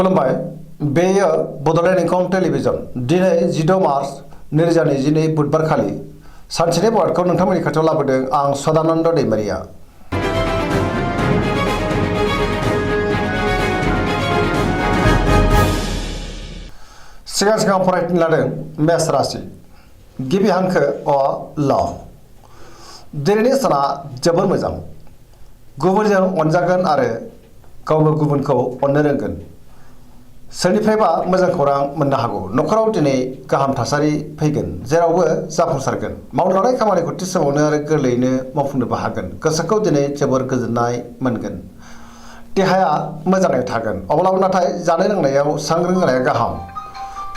खुलुमबाय बेयो बड'लेण्ड इंखं टेलिभिजन दिनै 16 मार्च 2022 बुधबारखालि सानसेनि बर्डखौ नोंथांमोननि खाथियाव लाबोदों आं सदानन्द दैमारिया। सिगां फरायनो लादों मेष राशि गिबि हांखो अ ल। दिनैनि साना जोबोर मोजां, गुबुनजों अनजागोन आरो गावबो गुबुनखौ अननो रोंगोन। सोरनिफ्रायबा मोजां खौरां मोननो हागौ। न'खराव दिनै गाहाम थासारि फैगोन, जेरावबो जाफुंसारगोन। मावनो लानाय खामानिखौ थि समावनो आरो गोरलैयैनो मावफुंनोबो हागोन। गोसोखौ दिनै जोबोर गोजोननाय मोनगोन। देहाया मोजाङै थागोन, अब्लाबो नाथाय जानाय लोंनायाव सांग्रां जानाया गाहाम।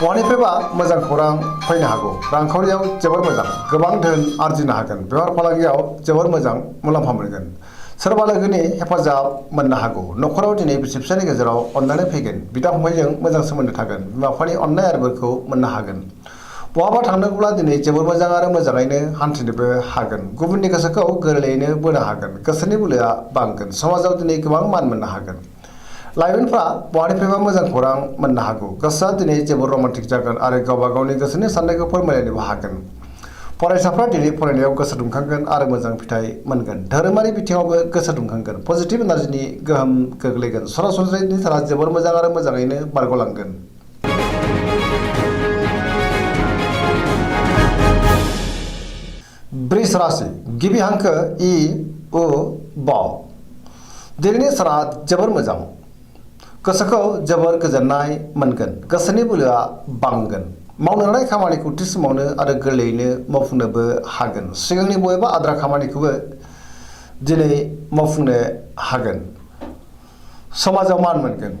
बहानिफ्रायबा मोजां खौरां फैनो हागौ। रांखावरियाव जोबोर मोजां, गोबां धोन आरजिनो हागोन। बेफार फालांगियाव जोबोर मोजां मुलाम्फा मोनगोन। सोरबा लोगोनि हेफाजाब मोननो हागौ। न'खराव दिनै बिसि फिसायनि गेजेराव अनलायनाय फैगोन। बिदा फंबायजों मोजां सोमोन्दो थागोन। बिमा बिफानि अननाय आरो बोरखौ मोननो हागोन। बहाबा थांनांगौब्ला दिनै जोबोर मोजां आरो मोजाङैनो हान्थिनोबो हागोन। गुबुननि गोसोखौ गोरलैयैनो बोनो हागोन। गोसोनि बोलोआ बांगोन। समाजाव दिनै गोबां मान मोननो हागोन। लाइमोनफ्रा बहानिफ्रायबा मोजां खौरां मोननो हागौ। गोसोआ दिनै जोबोर रमान्टिक जागोन आरो गावबा गावनि गोसोनि साननायखौ फोरमायलायनोबो हागोन। फरायसाफ्रा दिनै फरायनायाव गोसो दुंखांगोन आरो मोजां फिथाइ मोनगोन। धोरोमारि बिथिङावबो गोसो दुंखांगोन। पजिटिभ एनार्जिनि गोहोम गोग्लैगोन। सरासनस्रायै दिनै साना जोबोर मोजां आरो मोजाङैनो बारग'लांगोन। वृष राशि गिबि हांखो इ उ ब। दिनैनि साना जोबोर मोजां, गोसोखौ जोबोर गोजोननाय मोनगोन। गोसोनि बोलोआ बांगोन। मावनो लानाय खामानिखौ थि समावनो आरो गोरलैयैनो मावफुंनोबो हागोन। सिगांनि बबेबा आद्रा खामानिखौबो दिनै मावफुंनो हागोन। समाजाव मान मोनगोन।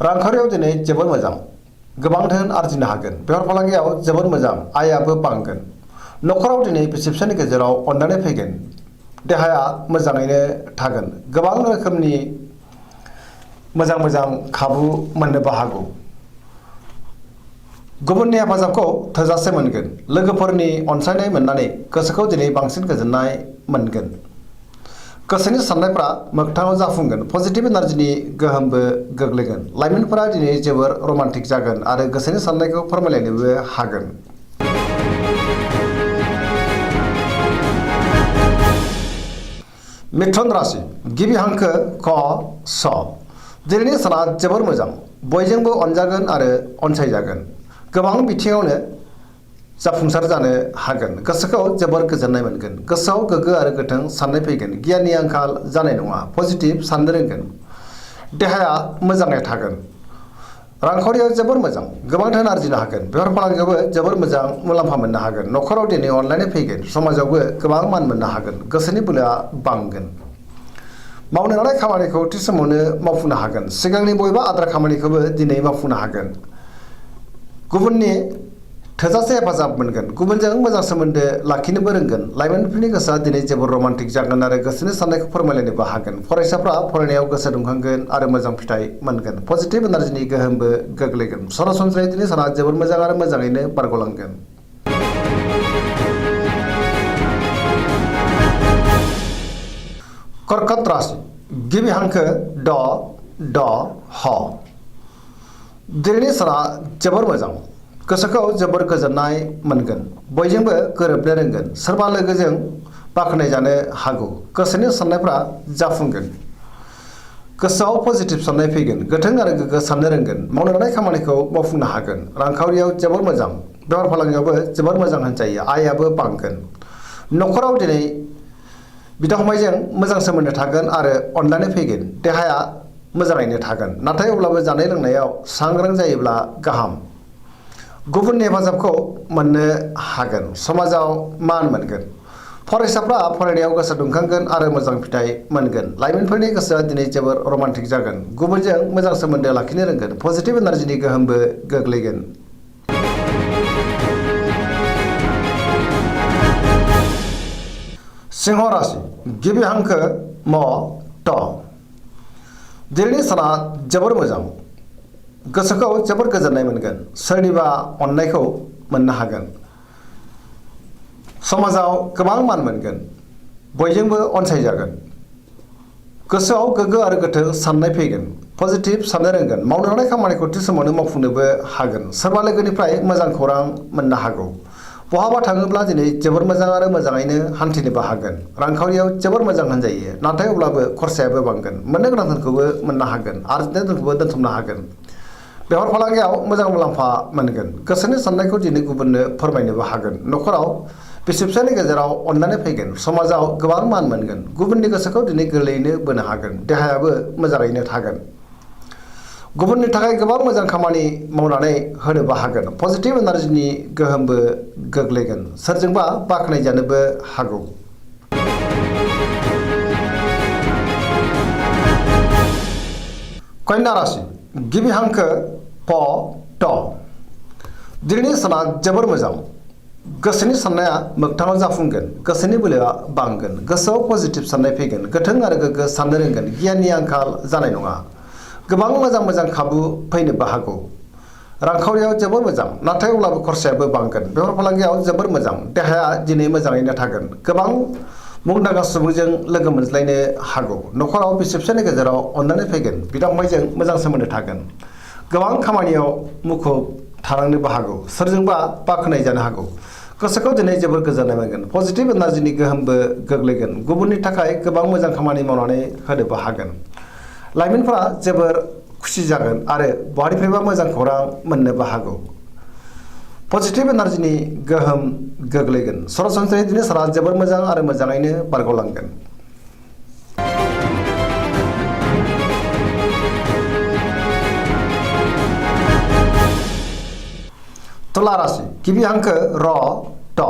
रांखावरियाव दिनै जोबोर मोजां, गोबां धोन आरजिनो हागोन। बेफार फालांगियाव जोबोर मोजां, आयाबो बांगोन। न'खराव दिनै बिसि फिसायनि गेजेराव अनलायनाय फैगोन। देहाया मोजाङैनो थागोन। गोबां रोखोमनि मोजां खाबु मोननोबो हागौ। गुबुननि हेफाजाबखौ थोजासे मोनगोन। लोगोफोरनि अनसायनाय मोननानै गोसोखौ दिनै बांसिन गोजोननाय मोनगोन। गोसोनि साननायफ्रा मोगथाङाव जाफुंगोन। पजिटिभ एनार्जिनि गोहोमबो गोग्लैगोन। लाइमोनफोरा दिनै जोबोर रमान्टिक जागोन आरो गोसोनि साननायखौ फोरमायलायनोबो हागोन। मिथुन राशि गिबि हांखो क स। दिनैनि साना जोबोर मोजां, बयजोंबो अनजागोन आरो अनसायजागोन। गोबां बिथिङावनो जाफुंसार जानो हागोन। गोसोखौ जोबोर गोजोननाय मोनगोन। गोसोआव गोग्गो आरो गोथों साननाय फैगोन। गियाननि आंखाल जानाय नङा। पजिटिभ साननो रोंगोन। देहाया मोजाङै थागोन। रांखावरियाव जोबोर मोजां, गोबां धोन आरजिनो हागोन। बेफार फालांगियावबो जोबोर मोजां मुलाम्फा मोननो हागोन। न'खराव दिनै अनलायनाय फैगोन। समाजावबो गोबां मान मोननो हागोन। गोसोनि बोलोआ बांगोन। मावनो लानाय खामानिखौ थि समावनो मावफुंनो हागोन। सिगांनि बबेबा आद्रा खामानिखौबो दिनै मावफुंनो हागोन। गुबुननि थोजासे हेफाजाब मोनगोन। गुबुनजों मोजां सोमोन्दो लाखिनोबो रोंगोन। लाइमोनफोरनि गोसोआ दिनै जोबोर रमान्टिक जागोन आरो गोसोनि साननायखौ फोरमायलायनोबो हागोन। फरायसाफ्रा फरायनायाव गोसो दुंखांगोन आरो मोजां फिथाइ मोनगोन। पजिटिभ एनार्जिनि गोहोमबो गोग्लैगोन। सरासनस्रायै दिनै साना जोबोर मोजां आरो मोजाङैनो बारग'लांगोन। कर्कट राशि गिबि हांखो ड ढ ह। दिनैनि साना जोबोर मोजां, गोसोखौ जोबोर गोजोननाय मोनगोन। बयजोंबो गोरोबनो रोंगोन। सोरबा लोगोजों बाख्नायजानो हागौ। गोसोनि साननायफ्रा जाफुंगोन। गोसोआव पजिटिभ साननाय फैगोन। गोथों आरो गोग्गो साननो रोंगोन। मावनो लानाय खामानिखौ मावफुंनो हागोन। रांखावरियाव जोबोर मोजां, बेफार फालांगियावबो जोबोर मोजां होनजायो। आयाबो बांगोन। न'खराव दिनै बिदा फंबायजों मोजां सोमोन्दो थागोन आरो अनलायनाय फैगोन। देहाया मोजाङैनो थागोन, नाथाय अब्लाबो जानाय लोंनायाव सांग्रां जायोब्ला गाहाम। गुबुननि हेफाजाबखौ मोननो हागोन। समाजाव मान मोनगोन। फरायसाफ्रा फरायनायाव गोसो दुंखांगोन आरो मोजां फिथाइ मोनगोन। लाइमोनफोरनि गोसोआ दिनै जोबोर रमान्टिक जागोन। गुबुनजों मोजां सोमोन्दो लाखिनो रोंगोन। पजिटिभ एनार्जिनि गोहोमबो गोग्लैगोन। सिंह राशि गिबि हांखो म ट। दिनैनि साना जोबोर मोजां, गोसोखौ जोबोर गोजोननाय मोनगोन। सोरनिबा अननायखौ मोननो हागोन। समाजाव गोबां मान मोनगोन। बयजोंबो अनसायजागोन। गोसोआव गोग्गो आरो गोथों साननाय फैगोन पजिटिभ साननो रोंगोन मावनो हानाय खामानिखौ थि समावनो मावफुंनोबो हागोन सोरबा लोगोनिफ्राय मोजां खौरां मोननो हागौ बहाबा थाङोब्ला दिनै जोबोर मोजां आरो मोजाङैनो हान्थिनोबो हागोन रांखावरियाव जोबोर मोजां होनजायो नाथाय अब्लाबो खरसायाबो बांगोन मोननो गोनां धोनखौबो मोननो हागोन आरजिनाय धोनखौबो दोनथुमनो हागोन बेफार फालांगियाव मोजां मुलाम्फा मोनगोन गोसोनि साननायखौ दिनै गुबुननो फोरमायनोबो हागोन न'खराव बिसि फिसायनि गेजेराव अननानै फैगोन समाजाव गोबां मान मोनगोन गुबुननि गोसोखौ दिनै गोरलैयैनो बोनो हागोन देहायाबो मोजाङैनो थागोन गुबुननि थाखाय गोबां मोजां खामानि मावनानै होनोबो हागोन पजिटिभ एनार्जिनि गोहोमबो गोग्लैगोन सोरजोंबा बाख्नायजानोबो हागौ कन्या राशि गिबि हांखो प ट दिनैनि साना जोबोर मोजां गोसोनि साननाया मोगथाङाव जाफुंगोन गोसोनि बोलोआ बांगोन गोसोआव पजिटिभ साननाय फैगोन गोथों आरो गोग्गो साननो रोंगोन गियाननि आंखाल जानाय नङा गोबां मोजां खाबु फैनोबो हागौ रांखावरियाव जोबोर मोजां नाथाय अब्लाबो खरसायाबो बांगोन बेफार फालांगियाव जोबोर मोजां देहाया दिनै मोजाङैनो थागोन गोबां मुंदांखा सुबुंजों लोगो मोनज्लायनो हागौ न'खराव बिसि फिसायनि गेजेराव अननानै फैगोन बिदा फंबायजों मोजां सोमोन्दो थागोन गोबां खामानियाव मुखुब थानांनोबो हागौ सोरजोंबा बाख्नाय जानो हागौ गोसोखौ दिनै जोबोर गोजोननाय मोनगोन पजिटिभ एनार्जिनि गोहोमबो गोग्लैगोन गुबुननि थाखाय गोबां मोजां खामानि मावनानै होनोबो हागोन लाइमोनफोरा जोबोर खुसि जागोन आरो बहानिफ्रायबा मोजां खौरां मोननोबो हागौ पजिटिभ एनार्जिनि गोहोम गोग्लैगोन सरासनस्रायै दिनै साना जोबोर मोजां आरो मोजाङैनो बारग'लांगोन तुला राशि गिबि हांखो र ट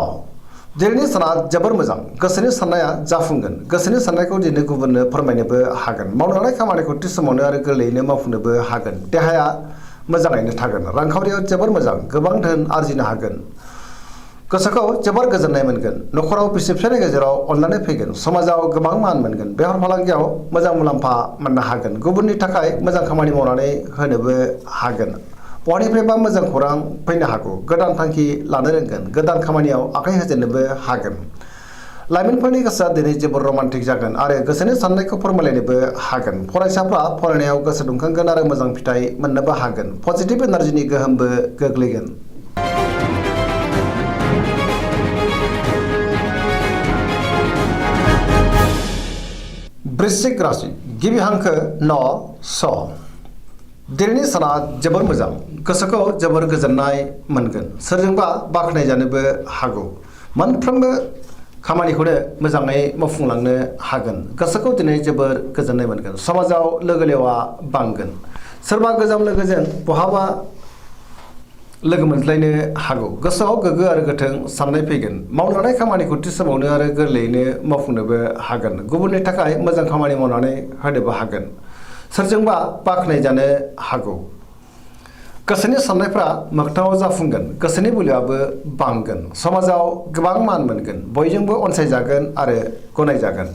दिनैनि साना जोबोर मोजां गोसोनि साननाया जाफुंगोन गोसोनि साननायखौ दिनै गुबुननो फोरमायनोबो हागोन मावनो हानाय खामानिखौ थि समावनो आरो गोरलैयैनो मावफुंनोबो हागोन देहाया मोजाङैनो थागोन रांखावरियाव जोबोर मोजां गोबां धोन आरजिनो हागोन गोसोखौ जोबोर गोजोननाय मोनगोन न'खराव बिसि फिसायनि गेजेराव अननानै फैगोन समाजाव गोबां मान मोनगोन बेफार फालांगियाव मोजां मुलाम्फा मोननो हागोन गुबुननि थाखाय मोजां खामानि मावनानै होनोबो हागोन बहानिफ्रायबा मोजां खौरां फैनो हागौ गोदान थांखि लानो रोंगोन गोदान खामानियाव आखाइ होजेननोबो हागोन लाइमोनफोरनि गोसोआ दिनै जोबोर रमान्टिक जागोन आरो गोसोनि साननायखौ फोरमायलायनोबो हागोन फरायसाफ्रा फरायनायाव गोसो दुंखांगोन आरो मोजां फिथाइ मोननोबो हागोन पजिटिभ एनार्जिनि गोहोमबो गोग्लैगोन वृश्चिक राशि गिबि हांखो न स दिनैनि साना जोबोर मोजां गोसोखौ जोबोर गोजोननाय मोनगोन सोरजोंबा बाख्नायजानोबो हागौ मोनफ्रोमबो खामानिखौनो मोजाङै मावफुंलांनो हागोन गोसोखौ दिनै जोबोर गोजोननाय मोनगोन समाजाव लोगो लेवा बांगोन सोरबा गोजाम लोगोजों बहाबा लोगो मोनज्लायनो हागौ गोसोआव गोग्गो आरो गोथों साननाय फैगोन मावनो हानाय खामानिखौ थि समावनो आरो गोरलैयैनो मावफुंनोबो हागोन गुबुननि थाखाय मोजां खामानि मावनानै होनोबो हागोन सोरजोंबा बाख्नायजानो हागौ गोसोनि साननायफ्रा मोगथाङाव जाफुंगोन गोसोनि बोलोआबो बांगोन समाजाव गोबां मान मोनगोन बयजोंबो अनसायजागोन आरो गनायजागोन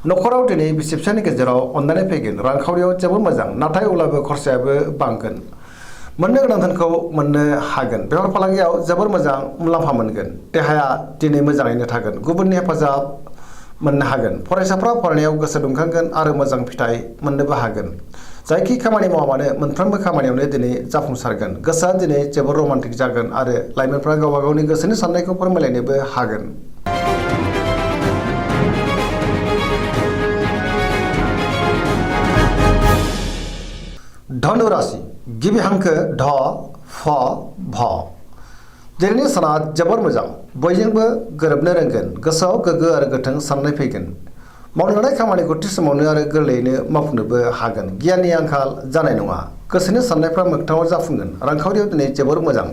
न'खराव दिनै बिसि फिसायनि गेजेराव अननानै फैगोन रांखावरियाव जोबोर मोजां नाथाय अब्लाबो खरसायाबो बांगोन मोननो गोनां धोनखौ मोननो हागोन बेफार फालांगियाव जोबोर मोजां मुलाम्फा मोनगोन देहाया दिनै मोजाङैनो थागोन गुबुननि हेफाजाब मोननो हागोन फरायसाफ्रा फरायनायाव गोसो दुंखांगोन आरो मोजां फिथाइ मोननोबो हागोन जायखि खामानि मावा मानो मोनफ्रोमबो खामानियावनो दिनै जाफुंसारगोन गोसोआ दिनै जोबोर रमान्टिक जागोन आरो लाइमोनफ्रा गावबा गावनि गोसोनि साननायखौ फोरमायलायनोबो हागोन धनु राशि गिबि हांखो ढ फ भ दिनैनि साना जोबोर मोजां बयजोंबो गोरोबनो रोंगोन गोसोआव गोग्गो आरो गोथों साननाय फैगोन मावनो हानाय खामानिखौ थि समावनो आरो गोरलैयैनो मावफुंनोबो हागोन गियाननि आंखाल जानाय नङा गोसोनि साननायफ्रा मोगथाङाव जाफुंगोन रांखावरियाव दिनै जोबोर मोजां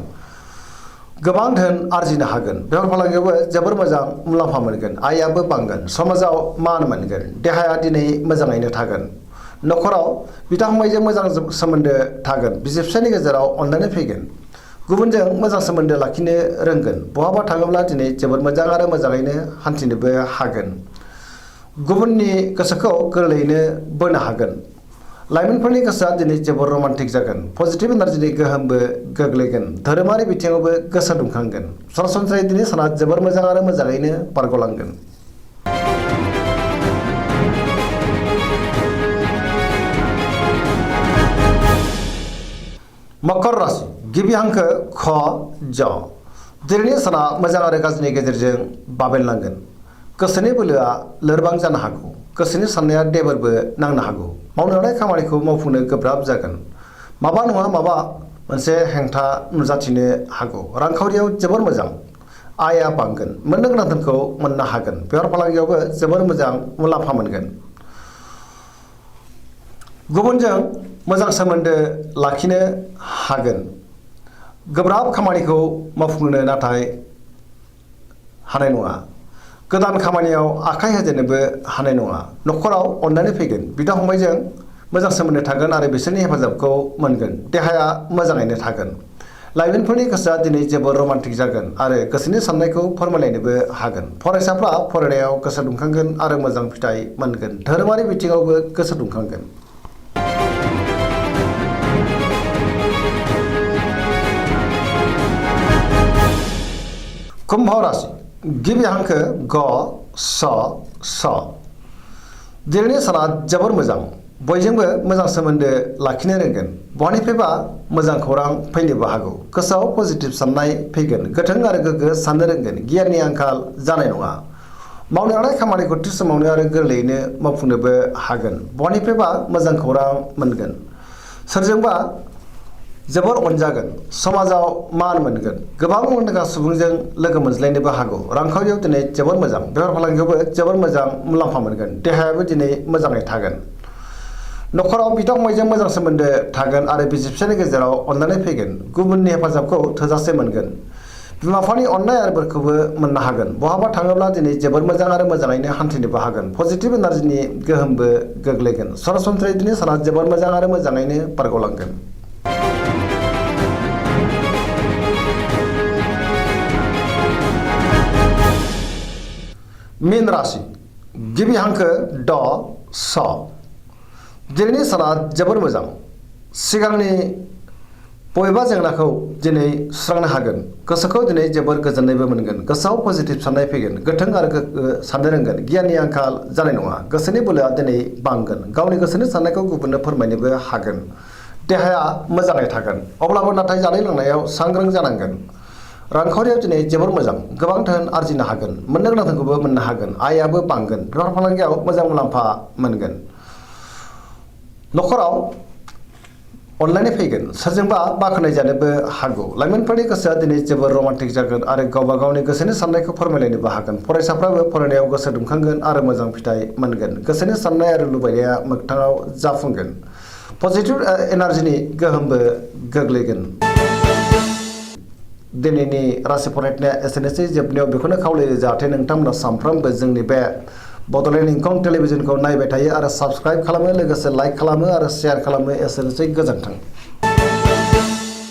गोबां धोन आरजिनो हागोन बेफार फालांगियावबो जोबोर मोजां मुलाम्फा मोनगोन आयआबो बांगोन समाजाव मान मोनगोन देहाया दिनै मोजाङैनो थागोन न'खराव बिदा फंबायजों मोजां सोमोन्दो थागोन बिसि फिसायनि गेजेराव अननानै फैगोन गुबुनजों मोजां सोमोन्दो लाखिनो रोंगोन बहाबा थाङोब्ला दिनै जोबोर मोजां आरो मोजाङैनो हान्थिनोबो हागोन गुबुननि गोसोखौ गोरलैयैनो बोनो हागोन लाइमोनफोरनि गोसोआ दिनै जोबोर रमान्टिक जागोन पजिटिभ एनार्जिनि गोहोमबो गोग्लैगोन धोरोमारि बिथिङावबो गोसो दुंखांगोन सरासनस्रायै दिनै साना जोबोर मोजां आरो मोजाङैनो बारग'लांगोन मकर राशि गिबि हांखो ख ज दिनैनि साना मोजां आरो गाज्रिनि गेजेरजों बाबेनलांगोन। गोसोनि बोलोआ लोरबां जानो हागौ। गोसोनि साननाया देबोरबो नांनो हागौ। मावनो हानाय खामानिखौ मावफुंनो गोब्राब जागोन। माबा नङा माबा मोनसे हेंथा नुजाथिनो हागौ। रांखावरियाव जोबोर मोजां। आयआ बांगोन। मोननो गोनां धोनखौ मोननो हागोन। बेफार फालांगियावबो जोबोर मोजां मुलाम्फा मोनगोन। गुबुनजों मोजां सोमोन्दो लाखिनो हागोन। गोब्राब खामानिखौ मावफुंनो नाथाय हानाय नङा। गोदान खामानियाव आखाइ होजेननोबो हानाय नङा। न'खराव अननानै फैगोन। बिदा फंबायजों मोजां सोमोन्दो थागोन आरो बिसोरनि हेफाजाबखौ मोनगोन। देहाया मोजाङैनो थागोन। लाइमोनफोरनि गोसोआ दिनै जोबोर रमान्टिक जागोन आरो गोसोनि साननायखौ फोरमायलायनोबो हागोन। फरायसाफ्रा फरायनायाव गोसो दुंखांगोन आरो मोजां फिथाइ मोनगोन। धोरोमारि बिथिङावबो गोसो दुंखांगोन। कुम्भ राशि गिबि हांखो ग स स दिनैनि साना जोबोर मोजां। बयजोंबो मोजां सोमोन्दो लाखिनो रोंगोन। बहानिफ्रायबा मोजां खौरां फैनोबो हागौ। गोसोआव पजिटिभ साननाय फैगोन। गोथों आरो गोग्गो साननो रोंगोन। गियाननि आंखाल जानाय नङा। मावनो हानाय खामानिखौ थि समावनो आरो गोरलैयैनो मावफुंनोबो हागोन। बहानिफ्रायबा मोजां खौरां मोनगोन। सोरजोंबा जोबोर अनजागोन। समाजाव मान मोनगोन। गोबां मुंदांखा सुबुंजों लोगो मोनज्लायनोबो हागौ। रांखावरियाव दिनै जोबोर मोजां। बेफार फालांगियावबो जोबोर मोजां मुलाम्फा मोनगोन। देहायाबो दिनै मोजाङै थागोन। न'खराव बिदा फंबायजों मोजां सोमोन्दो थागोन आरो बिसि फिसायनि गेजेराव अनलायनाय फैगोन। गुबुननि हेफाजाबखौ थोजासे मोनगोन। बिमा बिफानि अननाय आरो बोरखौबो मोननो हागोन। बहाबा थाङोब्ला दिनै जोबोर मोजां आरो मोजाङैनो हान्थिनोबो हागोन। पजिटिभ एनार्जिनि गोहोमबो गोग्लैगोन। सरासनस्रायै दिनै साना जोबोर मोजां आरो मोजाङैनो बारग'लांगोन। मीन राशि गिबि हांखो ड स दिनैनि साना जोबोर मोजां। सिगांनि बबेबा जेंनाखौ दिनै सुस्रांनो हागोन। गोसोखौ दिनै जोबोर गोजोननायबो मोनगोन। गोसोआव पजिटिभ साननाय फैगोन। गोथों आरो गोग्गो साननो रोंगोन। गियाननि आंखाल जानाय नङा। गोसोनि बोलोआ दिनै बांगोन। गावनि गोसोनि साननायखौ गुबुननो फोरमायनोबो हागोन। देहाया मोजाङै थागोन। अब्लाबो नाथाय जानाय लोंनायाव सांग्रां जानांगोन। रांखावरियाव दिनै जोबोर मोजां। गोबां धोन आरजिनो हागोन। मोननो गोनां धोनखौबो मोननो हागोन। आयआबो बांगोन। बेफार फालांगियाव मोजां मुलाम्फा मोनगोन। न'खराव अनलायनाय फैगोन। सोरजोंबा बाख्नाय जानोबो हागौ। लाइमोनफोरनि गोसोआ दिनै जोबोर रमान्टिक जागोन आरो गावबा गावनि गोसोनि साननायखौ फोरमायलायनोबो हागोन। फरायसाफ्राबो फरायनायाव गोसो दुंखांगोन आरो मोजां फिथाइ मोनगोन। गोसोनि साननाय आरो लुबैनाया मोगथाङाव जाफुंगोन। पजिटिभ एनार्जिनि गोहोमबो गोग्लैगोन। दिनैनि राशि फरायनाया एसेनोसै। जोबनायाव बेखौनो खावलायो जाहाथे नोंथांमोना सानफ्रोमबो जोंनि बे बड'लेण्ड इंखं टेलिभिजनखौ नायबाय थायो आरो साबस्क्राइब खालामो, लोगोसे लाइक खालामो आरो शेयार खालामो। एसेनोसै। गोजोन्थों।